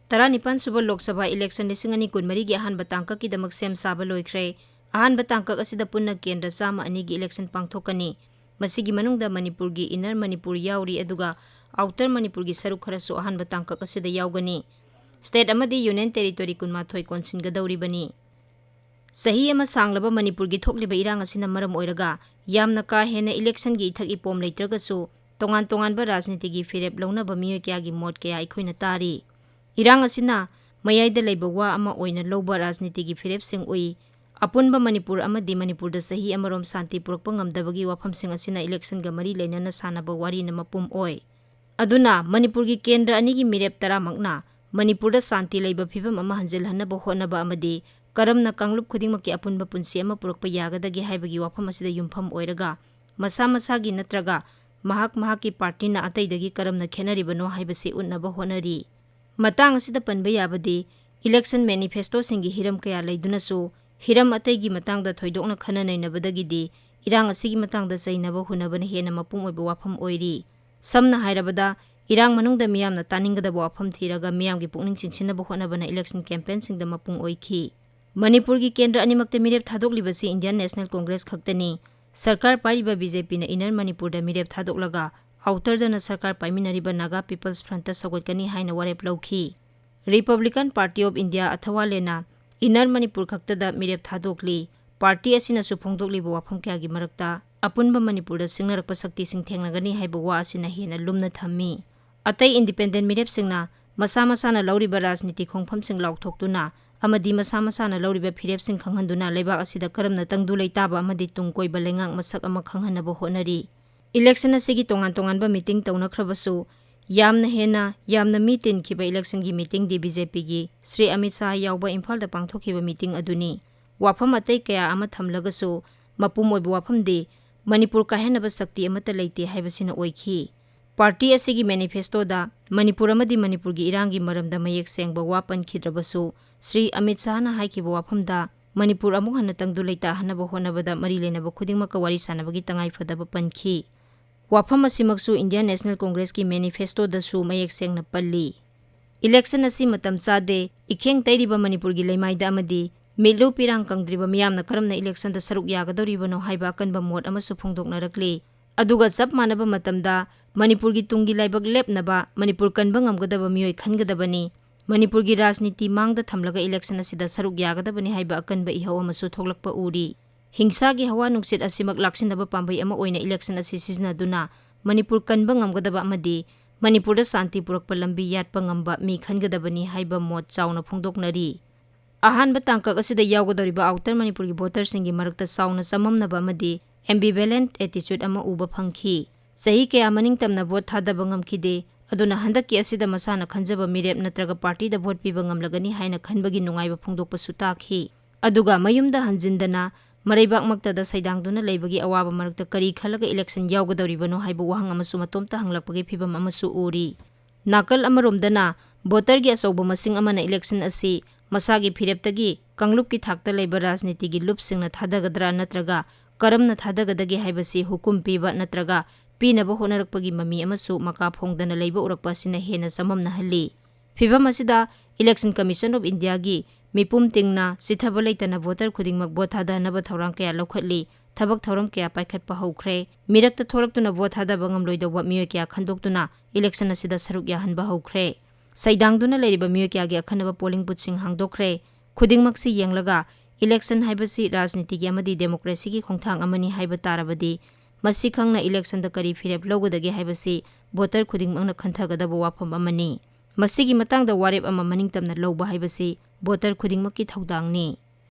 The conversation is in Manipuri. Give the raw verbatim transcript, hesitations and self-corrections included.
ꯇꯔꯥꯅꯤꯄꯥꯟ ꯁꯨꯕ ꯂꯣꯛ ꯁꯚꯥ ꯏꯂꯦꯛꯁꯟ ꯂꯤꯁꯤꯡ ꯑꯅꯤ ꯀꯨꯟꯃꯔꯤꯒꯤ ꯑꯍꯥꯟꯕ ꯇꯥꯡꯀꯛꯀꯤꯗꯃꯛ ꯁꯦꯝ ꯁꯥꯕ ꯂꯣꯏꯈ꯭ꯔꯦ꯫ ꯑꯍꯥꯟꯕ ꯇꯥꯡꯀꯛ ꯑꯁꯤꯗ ꯄꯨꯟꯅ ꯀꯦꯟꯗ꯭ꯔ ꯆꯥꯝꯃ ꯑꯅꯤꯒꯤ ꯏꯂꯦꯛꯁꯟ ꯄꯥꯡꯊꯣꯛꯀꯅꯤ꯫ ꯃꯁꯤꯒꯤ ꯃꯅꯨꯡꯗ ꯃꯅꯤꯄꯨꯔꯒꯤ ꯏꯟꯅꯔ ꯃꯅꯤꯄꯨꯔ ꯌꯥꯎꯔꯤ, ꯑꯗꯨꯒ ꯑꯥꯎꯇꯔ ꯃꯅꯤꯄꯨꯔꯒꯤ ꯁꯔꯨꯛ ꯈꯔꯁꯨ ꯑꯍꯥꯟꯕ ꯇꯥꯡꯀꯛ ꯑꯁꯤꯗ ꯌꯥꯎꯒꯅꯤ꯫ ꯁ꯭ꯇꯦꯠ ꯑꯃꯗꯤ ꯌꯨꯅꯤꯌꯟ ꯇꯦꯔꯤꯇꯣꯔꯤ ꯀꯨꯟꯃꯥꯊꯣꯏ ꯀꯣꯟꯁꯤꯟꯒꯗꯧꯔꯤꯕꯅꯤ꯫ ꯆꯍꯤ ꯑꯃ ꯁꯥꯡꯂꯕ ꯃꯅꯤꯄꯨꯔꯒꯤ ꯊꯣꯛꯂꯤꯕ ꯏꯔꯥꯡ ꯑꯁꯤꯅ ꯃꯔꯝ ꯑꯣꯏꯔꯒ ꯌꯥꯝꯅ ꯀꯥ ꯍꯦꯟꯅ ꯏꯂꯦꯛꯁꯟꯒꯤ ꯏꯊꯛ ꯏꯄꯣꯝ ꯂꯩꯇ꯭ꯔꯒꯁꯨ, ꯇꯣꯉꯥꯟ ꯇꯣꯉꯥꯟꯕ ꯔꯥꯖꯅꯤꯇꯤꯒꯤ ꯐꯤꯔꯦꯞ ꯂꯧꯅꯕ ꯃꯤꯑꯣꯏ ꯀꯌꯥꯒꯤ ꯃꯣꯠ ꯀꯌꯥ ꯑꯩꯈꯣꯏꯅ ꯇꯥꯔꯤ꯫ ꯏꯔꯥꯡ ꯑꯁꯤꯅ ꯃꯌꯥꯏꯗ ꯂꯩꯕ ꯋꯥ ꯑꯃ ꯑꯣꯏꯅ ꯂꯧꯕ ꯔꯥꯖꯅꯤꯇꯤꯒꯤ ꯐꯤꯔꯦꯞꯁꯤꯡ ꯎꯏ꯫ ꯑꯄꯨꯟꯕ ꯃꯅꯤꯄꯨꯔ ꯑꯃꯗꯤ ꯃꯅꯤꯄꯨꯔꯗ ꯆꯍꯤ ꯑꯃꯔꯣꯝ ꯁꯥꯟꯇꯤ ꯄꯨꯔꯛꯄ ꯉꯝꯗꯕꯒꯤ ꯋꯥꯐꯝꯁꯤꯡ ꯑꯁꯤꯅ ꯏꯂꯦꯛꯁꯟꯒ ꯃꯔꯤ ꯂꯩꯅꯅ ꯁꯥꯟꯅꯕ ꯋꯥꯔꯤꯅ ꯃꯄꯨꯝ ꯑꯣꯏ꯫ ꯑꯗꯨꯅ ꯃꯅꯤꯄꯨꯔꯒꯤ ꯀꯦꯟꯗ꯭ꯔ ꯑꯅꯤꯒꯤ ꯃꯤꯔꯦꯞ ꯇꯔꯥꯃꯛꯅ ꯃꯅꯤꯄꯨꯔꯗ ꯁꯥꯟꯇꯤ ꯂꯩꯕ ꯐꯤꯕꯝ ꯑꯃ ꯍꯟꯖꯤꯜꯍꯟꯅꯕ ꯍꯣꯠꯅꯕ ꯑꯃꯗꯤ ꯀꯔꯝꯅ ꯀꯥꯡꯂꯨꯞ ꯈꯨꯗꯤꯡꯃꯛꯀꯤ ꯑꯄꯨꯟꯕ ꯄꯨꯟꯁꯤ ꯑꯃ ꯄꯨꯔꯛꯄ ꯌꯥꯒꯗꯒꯦ ꯍꯥꯏꯕꯒꯤ ꯋꯥꯐꯝ ꯑꯁꯤꯗ ꯌꯨꯝꯐꯝ ꯑꯣꯏꯔꯒ, ꯃꯁꯥ ꯃꯁꯥꯒꯤ ꯅꯠꯇ꯭ꯔꯒ ꯃꯍꯥꯛ ꯃꯍꯥꯛꯀꯤ ꯄꯥꯔꯇꯤꯅ ꯑꯇꯩꯗꯒꯤ ꯀꯔꯝꯅ ꯈꯦꯠꯅꯔꯤꯕꯅꯣ ꯍꯥꯏꯕꯁꯤ ꯎꯠꯅꯕ ꯍꯣꯠꯅꯔꯤ꯫ ꯃꯇꯥꯡ ꯑꯁꯤꯗ ꯄꯟꯕ ꯌꯥꯕꯗꯤ, ꯏꯂꯦꯛꯁꯟ ꯃꯦꯅꯤꯐꯦꯁꯇꯣꯁꯤꯡꯒꯤ ꯍꯤꯔꯝ ꯀꯌꯥ ꯂꯩꯗꯨꯅꯁꯨ, ꯍꯤꯔꯝ ꯑꯇꯩꯒꯤ ꯃꯇꯥꯡꯗ ꯊꯣꯏꯗꯣꯛꯅ ꯈꯟꯅ ꯅꯩꯅꯕꯗꯒꯤꯗꯤ ꯏꯔꯥꯡ ꯑꯁꯤꯒꯤ ꯃꯇꯥꯡꯗ ꯆꯩꯅꯕ ꯍꯨꯟꯅꯕꯅ ꯍꯦꯟꯅ ꯃꯄꯨꯡ ꯑꯣꯏꯕ ꯋꯥꯐꯝ ꯑꯣꯏꯔꯤ꯫ ꯁꯝꯅ ꯍꯥꯏꯔꯕꯗ, ꯏꯔꯥꯡ ꯃꯅꯨꯡꯗ ꯃꯤꯌꯥꯝꯅ ꯇꯥꯅꯤꯡꯒꯗꯕ ꯋꯥꯐꯝ ꯊꯤꯔꯒ ꯃꯤꯌꯥꯝꯒꯤ ꯄꯨꯛꯅꯤꯡ ꯆꯤꯡꯁꯤꯟꯅꯕ ꯍꯣꯠꯅꯕꯅ ꯏꯂꯦꯛꯁꯟ ꯀꯦꯝꯄꯦꯟꯁꯤꯡꯗ ꯃꯄꯨꯡ ꯑꯣꯏꯈꯤ꯫ ꯃꯅꯤꯄꯨꯔꯒꯤ ꯀꯦꯟꯗ꯭ꯔ ꯑꯅꯤꯃꯛꯇ ꯃꯤꯔꯦꯞ ꯊꯥꯗꯣꯛꯂꯤꯕꯁꯤ ꯏꯟꯗꯤꯌꯟ ꯅꯦꯁꯅꯦꯜ ꯀꯣꯡꯒ꯭ꯔꯦꯁ ꯈꯛꯇꯅꯤ꯫ ꯁꯔꯀꯥꯔ ꯄꯥꯏꯔꯤꯕ ꯕꯤ ꯖꯦ ꯄꯤꯅ ꯏꯟꯅꯔ ꯃꯅꯤꯄꯨꯔꯗ ꯃꯤꯔꯦꯞ ꯊꯥꯗꯣꯛꯂꯒ ꯑꯥꯎꯇꯔꯗꯅ ꯁꯔꯀꯥꯔ ꯄꯥꯏꯃꯤꯟꯅꯔꯤꯕ ꯅꯥꯒꯥ ꯄꯤꯄꯜꯁ ꯐ꯭ꯔꯟꯠꯇ ꯁꯧꯒꯠꯀꯅꯤ ꯍꯥꯏꯅ ꯋꯥꯔꯦꯞ ꯂꯧꯈꯤ꯫ ꯔꯤꯄꯕ꯭ꯂꯤꯀꯟ ꯄꯥꯔꯇꯤ ꯑꯣꯐ ꯏꯟꯗꯤꯌꯥ ꯑꯊꯋꯥꯂꯦꯅ ꯏꯟꯅꯔ ꯃꯅꯤꯄꯨꯔ ꯈꯛꯇꯗ ꯃꯤꯔꯦꯞ ꯊꯥꯗꯣꯛꯂꯤ꯫ ꯄꯥꯔꯇꯤ ꯑꯁꯤꯅꯁꯨ ꯐꯣꯡꯗꯣꯛꯂꯤꯕ ꯋꯥꯐꯝ ꯀꯌꯥꯒꯤ ꯃꯔꯛꯇ ꯑꯄꯨꯟꯕ ꯃꯅꯤꯄꯨꯔꯗ ꯁꯤꯡꯅꯔꯛꯄ ꯁꯛꯇꯤꯁꯤꯡ ꯊꯦꯡꯅꯒꯅꯤ ꯍꯥꯏꯕ ꯋꯥ ꯑꯁꯤꯅ ꯍꯦꯟꯅ ꯂꯨꯝꯅ ꯊꯝꯃꯤ꯫ ꯑꯇꯩ ꯏꯟꯗꯤꯄꯦꯟꯗꯦꯟ ꯃꯤꯔꯦꯞꯁꯤꯡꯅ ꯃꯁꯥ ꯃꯁꯥꯅ ꯂꯧꯔꯤꯕ ꯔꯥꯖꯅꯤꯇꯤ ꯈꯣꯡꯐꯝꯁꯤꯡ ꯂꯥꯎꯊꯣꯛꯇꯨꯅ ꯑꯃꯗꯤ ꯃꯁꯥ ꯃꯁꯥꯅ ꯂꯧꯔꯤꯕ ꯐꯤꯔꯦꯞꯁꯤꯡ ꯈꯪꯍꯟꯗꯨꯅ ꯂꯩꯕꯥꯛ ꯑꯁꯤꯗ ꯀꯔꯝꯅ ꯇꯪꯗꯨ ꯂꯩꯇꯥꯕ ꯑꯃꯗꯤ ꯇꯨꯡ ꯀꯣꯏꯕ ꯂꯩꯉꯥꯛ ꯃꯁꯛ ꯑꯃ ꯈꯪꯍꯟꯅꯕ ꯍꯣꯠꯅꯔꯤ꯫ ꯏꯂꯦꯛꯁꯟ ꯑꯁꯤꯒꯤ ꯇꯣꯉꯥꯟ ꯇꯣꯉꯥꯟꯕ ꯃꯤꯇꯤꯡ ꯇꯧꯅꯈ꯭ꯔꯕꯁꯨ, ꯌꯥꯝꯅ ꯍꯦꯟꯅ ꯌꯥꯝꯅ ꯃꯤ ꯇꯤꯟꯈꯤꯕ ꯏꯂꯦꯛꯁꯟꯒꯤ ꯃꯤꯇꯤꯡꯗꯤ ꯕꯤ ꯖꯦ ꯄꯤꯒꯤ ꯁ꯭ꯔꯤ ꯑꯃꯤꯠ ꯁꯥꯍ ꯌꯥꯎꯕ ꯏꯝꯐꯥꯜꯗ ꯄꯥꯡꯊꯣꯛꯈꯤꯕ ꯃꯤꯇꯤꯡ ꯑꯗꯨꯅꯤ꯫ ꯋꯥꯐꯝ ꯑꯇꯩ ꯀꯌꯥ ꯑꯃ ꯊꯝꯂꯒꯁꯨ, ꯃꯄꯨꯝ ꯑꯣꯏꯕ ꯋꯥꯐꯝꯗꯤ ꯃꯅꯤꯄꯨꯔ ꯀꯥꯏꯍꯟꯅꯕ ꯁꯛꯇꯤ ꯑꯃꯠꯇ ꯂꯩꯇꯦ ꯍꯥꯏꯕꯁꯤꯅ ꯑꯣꯏꯈꯤ꯫ ꯄꯥꯔꯇꯤ ꯑꯁꯤꯒꯤ ꯃꯦꯅꯤꯐꯦꯁꯇꯣꯗ ꯃꯅꯤꯄꯨꯔ ꯑꯃꯗꯤ ꯃꯅꯤꯄꯨꯔꯒꯤ ꯏꯔꯥꯡꯒꯤ ꯃꯔꯝꯗ ꯃꯌꯦꯛ ꯁꯦꯡꯕ ꯋꯥ ꯄꯟꯈꯤꯗ꯭ꯔꯕꯁꯨ, ꯁ꯭ꯔꯤ ꯑꯃꯤꯠ ꯁꯥꯍꯅ ꯍꯥꯏꯈꯤꯕ ꯋꯥꯐꯝꯗ ꯃꯅꯤꯄꯨꯔ ꯑꯃꯨꯛ ꯍꯟꯅ ꯇꯪꯗꯨ ꯂꯩꯇꯥꯍꯟꯅꯕ ꯍꯣꯠꯅꯕꯗ ꯃꯔꯤ ꯂꯩꯅꯕ ꯈꯨꯗꯤꯡꯃꯛꯀ ꯋꯥꯔꯤ ꯁꯥꯟꯅꯕꯒꯤ ꯇꯉꯥꯏꯐꯗꯕ ꯄꯟꯈꯤ꯫ ꯋꯥꯐꯝ ꯑꯁꯤꯃꯛꯁꯨ ꯏꯟꯗꯤꯌꯟ ꯅꯦꯁꯅꯦꯜ ꯀꯣꯡꯒ꯭ꯔꯦꯁꯀꯤ ꯃꯦꯅꯤꯐꯦꯁꯇꯣꯗꯁꯨ ꯃꯌꯦꯛ ꯁꯦꯡꯅ ꯄꯜꯂꯤ꯫ Election ꯑꯁꯤ ꯃꯇꯝ ꯆꯥꯗꯦ, ꯏꯈꯦꯡ ꯇꯩꯔꯤꯕ ꯃꯅꯤꯄꯨꯔꯒꯤ ꯂꯩꯃꯥꯏꯗ ꯑꯃꯗꯤ ꯃꯤꯠꯂꯨ ꯄꯤꯔꯥꯡ ꯀꯪꯗ꯭ꯔꯤꯕ ꯃꯤꯌꯥꯝꯅ ꯀꯔꯝꯅ election ꯗ ꯁꯔꯨꯛ ꯌꯥꯒꯗꯧꯔꯤꯕꯅꯣ ꯍꯥꯏꯕ ꯑꯀꯟꯕ ꯃꯣꯠ ꯑꯃꯁꯨ ꯐꯣꯡꯗꯣꯛꯅꯔꯛꯂꯤ꯫ ꯑꯗꯨꯒ ꯆꯞ ꯃꯥꯟꯅꯕ ꯃꯇꯝꯗ ꯃꯅꯤꯄꯨꯔꯒꯤ ꯇꯨꯡꯒꯤ ꯂꯥꯏꯕꯛ ꯂꯦꯞꯅꯕ ꯃꯅꯤꯄꯨꯔ ꯀꯟꯕ ꯉꯝꯒꯗꯕ ꯃꯤꯑꯣꯏ ꯈꯟꯒꯗꯕꯅꯤ꯫ ꯃꯅꯤꯄꯨꯔꯒꯤ ꯔꯥꯖꯅꯤꯇꯤ ꯃꯥꯡꯗ ꯊꯝꯂꯒ election ꯑꯁꯤꯗ ꯁꯔꯨꯛ ꯌꯥꯒꯗꯕꯅꯤ ꯍꯥꯏꯕ ꯑꯀꯟꯕ ꯏꯍꯧ ꯑꯃꯁꯨ ꯊꯣꯛꯂꯛꯄ ꯎꯔꯤ꯫ ꯍꯤꯡꯁꯥꯒꯤ ꯍꯋꯥ ꯅꯨꯡꯁꯤꯠ ꯑꯁꯤꯃꯛ ꯂꯥꯛꯁꯤꯟꯅꯕ ꯄꯥꯝꯕꯩ ꯑꯃ ꯑꯣꯏꯅ election ꯑꯁꯤ ꯁꯤꯖꯤꯟꯅꯗꯨꯅ ꯃꯅꯤꯄꯨꯔ ꯀꯟꯕ ꯉꯝꯒꯗꯕ ꯑꯃꯗꯤ ꯃꯅꯤꯄꯨꯔꯗ ꯁꯥꯟꯇꯤ ꯄꯨꯔꯛꯄ ꯂꯝꯕꯤ ꯌꯥꯠꯄ ꯉꯝꯕ ꯃꯤ ꯈꯟꯒꯗꯕꯅꯤ ꯍꯥꯏꯕ ꯃꯣꯠ ꯆꯥꯎꯅ ꯐꯣꯡꯗꯣꯛꯅꯔꯤ꯫ ꯑꯍꯥꯟꯕ ꯇꯥꯡꯀꯛ ꯑꯁꯤꯗ ꯌꯥꯎꯒꯗꯧꯔꯤꯕ outer ꯃꯅꯤꯄꯨꯔꯒꯤ voterꯁꯤꯡꯒꯤ ꯃꯔꯛꯇ ꯆꯥꯎꯅ ꯆꯃꯝꯅꯕ ꯑꯃꯗꯤ ambivalent attitude ꯑꯃ ꯎꯕ ꯐꯪꯈꯤ꯫ ꯆꯍꯤ ꯀꯌꯥ ꯃꯅꯤꯡ ꯇꯝꯅ vote ꯊꯥꯗꯕ ꯉꯝꯈꯤꯗꯦ, ꯑꯗꯨꯅ ꯍꯟꯗꯛꯀꯤ ꯑꯁꯤꯗ ꯃꯁꯥꯅ ꯈꯟꯖꯕ ꯃꯤꯔꯦꯞ ꯅꯠꯇ꯭ꯔꯒ partyꯗ vote ꯄꯤꯕ ꯉꯝꯂꯒꯅꯤ ꯍꯥꯏꯅ ꯈꯟꯕꯒꯤ ꯅꯨꯡꯉꯥꯏꯕ ꯐꯣꯡꯗꯣꯛꯄꯁꯨ ꯇꯥꯈꯤ꯫ ꯑꯗꯨꯒ ꯃꯌꯨꯝꯗ ꯍꯟꯖꯤꯟꯗꯅ ꯃꯔꯩꯕꯥꯛꯃꯛꯇꯗ ꯁꯩꯗꯥꯡꯗꯨꯅ ꯂꯩꯕꯒꯤ ꯑꯋꯥꯕ ꯃꯔꯛꯇ ꯀꯔꯤ ꯈꯜꯂꯒ election ꯌꯥꯎꯒꯗꯧꯔꯤꯕꯅꯣ ꯍꯥꯏꯕ ꯋꯥꯍꯪ ꯑꯃꯁꯨ ꯃꯇꯣꯝꯇ ꯍꯪꯂꯛꯄꯒꯤ ꯐꯤꯚꯝ ꯑꯃꯁꯨ ꯎꯔꯤ꯫ ꯅꯥꯀꯜ ꯑꯃꯔꯣꯝꯗꯅ voterꯒꯤ ꯑꯆꯧꯕ ꯃꯁꯤꯡ ꯑꯃꯅ election ꯑꯁꯤ ꯃꯁꯥꯒꯤ ꯐꯤꯔꯦꯞꯇꯒꯤ ꯀꯥꯡꯂꯨꯞꯀꯤ ꯊꯥꯛꯇ ꯂꯩꯕ ꯔꯥꯖꯅꯤꯇꯤꯒꯤ ꯂꯨꯞꯁꯤꯡꯅ ꯊꯥꯗꯒꯗ꯭ꯔꯥ ꯅꯠꯇ꯭ꯔꯒ ꯀꯔꯝꯅ ꯊꯥꯗꯒꯗꯒꯦ ꯍꯥꯏꯕꯁꯤ ꯍꯨꯀꯨꯝ ꯄꯤꯕ ꯅꯠꯇ꯭ꯔꯒ ꯄꯤꯅꯕ ꯍꯣꯠꯅꯔꯛꯄꯒꯤ ꯃꯃꯤ ꯑꯃꯁꯨ ꯃꯀꯥ ꯐꯣꯡꯗꯅ ꯂꯩꯕ ꯎꯔꯛꯄ ꯑꯁꯤꯅ ꯍꯦꯟꯅ ꯆꯃꯝꯅꯍꯜꯂꯤ꯫ ꯐꯤꯚꯝ ꯑꯁꯤꯗ Election Commission of Indiaꯒꯤ ꯃꯤꯄꯨꯝ ꯇꯤꯡꯅ ꯆꯤꯊꯕ ꯂꯩꯇꯅ voter ꯈꯨꯗꯤꯡꯃꯛ vote ꯊꯥꯗꯅꯕ ꯊꯧꯔꯥꯡ ꯀꯌꯥ ꯂꯧꯈꯠꯂꯤ, ꯊꯕꯛ ꯊꯧꯔꯝ ꯀꯌꯥ ꯄꯥꯏꯈꯠꯄ ꯍꯧꯈ꯭ꯔꯦ, ꯃꯤꯔꯛꯇ ꯊꯣꯛꯂꯛꯇꯨꯅ vote ꯊꯥꯗꯕ ꯉꯝꯂꯣꯏꯗꯧꯕ ꯃꯤꯑꯣꯏ ꯀꯌꯥ ꯈꯟꯗꯣꯛꯇꯨꯅ election ꯑꯁꯤꯗ ꯁꯔꯨꯛ ꯌꯥꯍꯟꯕ ꯍꯧꯈ꯭ꯔꯦ꯫ ꯁꯩꯗꯥꯡꯗꯨꯅ ꯂꯩꯔꯤꯕ ꯃꯤꯑꯣꯏ ꯀꯌꯥꯒꯤ ꯑꯈꯟꯅꯕ polling boothꯁꯤꯡ ꯍꯥꯡꯗꯣꯛꯈ꯭ꯔꯦ꯫ ꯈꯨꯗꯤꯡꯃꯛꯁꯤ ꯌꯦꯡꯂꯒ election ꯍꯥꯏꯕꯁꯤ ꯔꯥꯖꯅꯤꯇꯤꯒꯤ ꯑꯃꯗꯤ democracyꯒꯤ ꯈꯣꯡꯊꯥꯡ ꯑꯃꯅꯤ ꯍꯥꯏꯕ ꯇꯥꯔꯕꯗꯤ ꯃꯁꯤ ꯈꯪꯅ electionꯗ ꯀꯔꯤ ꯐꯤꯔꯦꯞ ꯂꯧꯒꯗꯒꯦ ꯍꯥꯏꯕꯁꯤ voter ꯈꯨꯗꯤꯡꯃꯛꯅ ꯈꯟꯊꯒꯗꯕ ꯋꯥꯐꯝ ꯑꯃꯅꯤ꯫ ꯃꯁꯤꯒꯤ ꯃꯇꯥꯡꯗ ꯋꯥꯔꯦꯞ ꯑꯃ ꯃꯅꯤꯡ ꯇꯝꯅ ꯂꯧꯕ ꯍꯥꯏꯕꯁꯤ voter ꯈꯨꯗꯤꯡꯃꯛꯀꯤ ꯊꯧꯗꯥꯡꯅꯤ꯫